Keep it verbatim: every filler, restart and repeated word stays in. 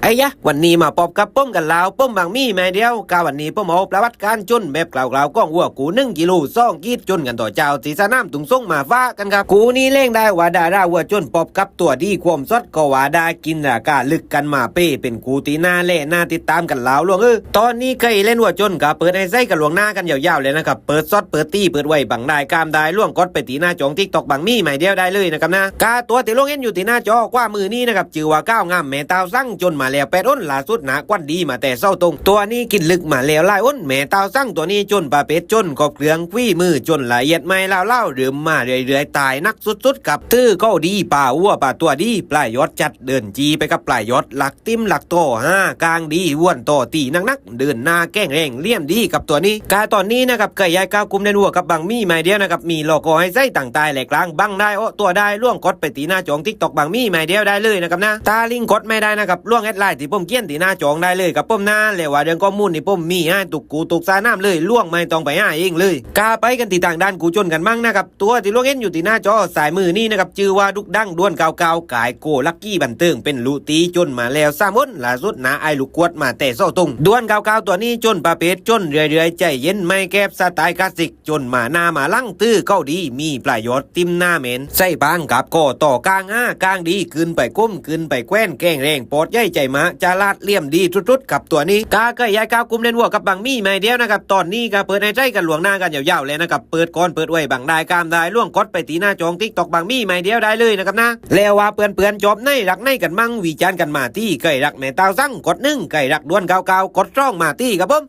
ไอ้ยะ วันนี้มาปบกับผมกันแล้ว ผมบังหมีไม้เดียว กาวันนี้ผมเอาประวัติการจนแบบกล่าวๆของวัวกู้หนึ่งกิโลสองขีดจนกันต่อเจ้า ที่สนามทุ่งสงมาฝากกันครับ กู้นี้เรียกได้ว่าดาราวัวจนปบกับตัวดี ความสดก็ว่าได้ กินราคาลึกกันมาเป้ เป็นกู้ที่น่าแลน่าติดตามกันแล้วล่วงเออ ตอนนี้ใครเล่นวัวจนก็เปิดไอ้ไส้กันล่วงหน้ากันยาวๆเลยนะครับ เปิดสดเปิดตี้เปิดไวบังได้กามได้ ล่วงกดไปที่หน้าจองติ๊กต็อกบังหมีไม้เดียวได้เลยนะครับนะ กาตัวที่ล่วงเห็นอยู่ที่หน้าจอขวามือนี้นะครับ ชื่อว่าก้าวงามแม่ตาวสัง จนมาแล้วแปดหน ล่าสุดหนาควันดีมาแต่เศร้าตรง ตัวนี้กินลึกมาแล้วหลายหน แม่ตาวสังตัวนี้จนประเภทจนครบเครื่องฝีมือ จนละเอียดไม้เล่าๆ เริ่มมาเรื่อยๆ ตายหนักสุดๆ กับ ตื้อเข้าดี ป่าวัวป่าตัวดี ปลายยอดจัด เดินจีไปกับปลายยอด หลักติมหลักต่อ ห้ากลางดี อ้วนต่อตี้หนักๆ เดินหน้าแข็งแรง เหลี่ยมดีกับตัวนี้ กาตอนนี้นะครับ ใครอยากเข้ากลุ่มเล่นวัวกับบังหมีไม้เดียวนะครับ มีลอโก้ไอ้ไส้ต่างตายแหลกลาง บังได้ โอ้ ตัวได้ ล่วงกดไปที่หน้าจองติ๊กต็อกบังหมีไม้เดียวได้เลยนะครับนะ ถ้าลิงก์กดไม่ได้นะครับ ล่วงแอดไลน์ที่ผมเขียนที่หน้าจองได้เลยครับผมนะ แล้วว่าเรื่องข้อมูลนี่ผมมีให้ทุกกู้ทุกสนามเลย ล่วงไม่ต้องไปหาเองเลย กาไปกันที่ทางด้านกู้จนกันมั่งนะครับ ตัวที่ล่วงเห็นอยู่ที่หน้าจอซ้ายมือนี้นะครับ ชื่อว่าดุกดัง ด้วนเก้าเก้า ขายโกลักกี้บันเทิง เป็นลูตี้จนมาแล้วสามหน ล่าสุดหนาไอ้ลูกกวดมาแต่เศร้าตรง ด้วนเก้าเก้าตัวนี้จนประเภทจนเรื่อยๆ ใจเย็น ไม่แคบ สไตล์คลาสสิก จนมาหน้ามาหลัง ตื้อเข้าดี มีปลายยอดติมหน้าแมน ใส่ปางกับข้อต่อกลาง ห้ากลางดี ขึ้นไปก้มขึ้นไปแควน แข็งแรงปลอดใหญ่ใจหมา ฉลาดเหลี่ยมดีสุดๆ กับตัวนี้ กาใครอยากเข้ากลุ่มเล่นวัวกับบังหมีไม้เดียวนะครับ ตอนนี้กาเปิดไอ้ไส้กันล่วงหน้ากันยาวๆเลยนะครับ เปิดก่อนเปิดไวบังได้กามได้ ล่วงกดไปที่หน้าจองติ๊กต็อกบังหมีไม้เดียวได้เลยนะครับนะ แล้วว่าเปื่อนๆชอบไหนรักไหนกันมั่ง วิจารณ์กันมาตี้ ใครรักแม่ตาวสังกดหนึ่ง ใครรักด้วนเก้าเก้ากดสองมาตี้ครับผม